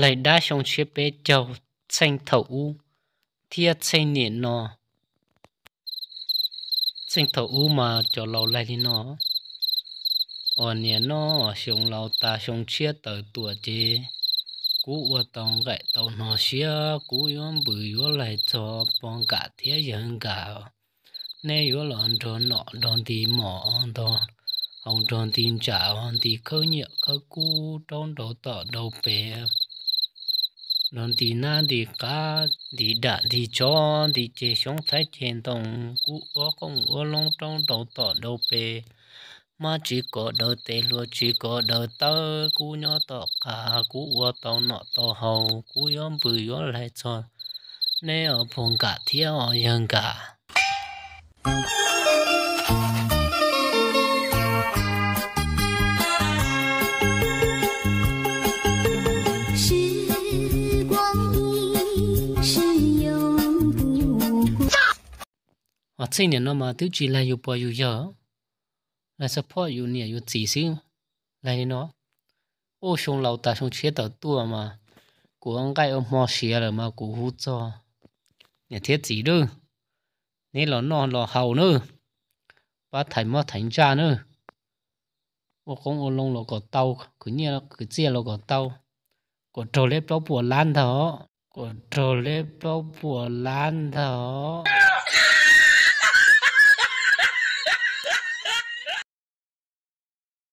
Laig dab xyoo tshiab peb caug, txheej thaum ub thiab txheej niam no. Txheej thaum ub mas cov laus laig li no: Uas niam no, xyoo laus tas xyoo tshiab tawm tuaj ces kuv ua tau nqaim tau hno siab, kuv yuav npws yuav laig txog pog nkam thiab yawg nkam. Neb yuav los nrog nom nrog nti mom, nrog haus nrog nti ntsam, nti khawb nyiaj khawb kub rau nraud tom nraud pem, nrog nti nab nti qab, nti dam nti tsov, nti ceg xyoob thaib ceg ntoo, kuv ua qoob ua loo rau nraud tom nraud pem. Mab tsis kom daws tes, hlua tsis kom daws taw, kuv nyob tom qab kuv ua tau nom tau haus, kuv yuav npws yuav laig txog neb os pog nkam thiab os yawg nkam. Os txheej niam no mas twb tsis laig yus pog yus yawg, laig xab phoj yus niam yus txiv xwb. Laig li no: Ub, xyoo laus tas xyoo tshiab tawm tuaj mas kuv ua nqaij ua hmo siav lawm mas kuv hu txog niam thiab txiv nawb, neb los noj los haus nawb, pab thaiv mob thaiv ntsaj nawb, ua qoob ua loo los kom tau, khwv nyiaj khwv txiaj los kom tau, kom raug leb plaub puas lab ntag os, kom raug leb plaub puas lab ntag os.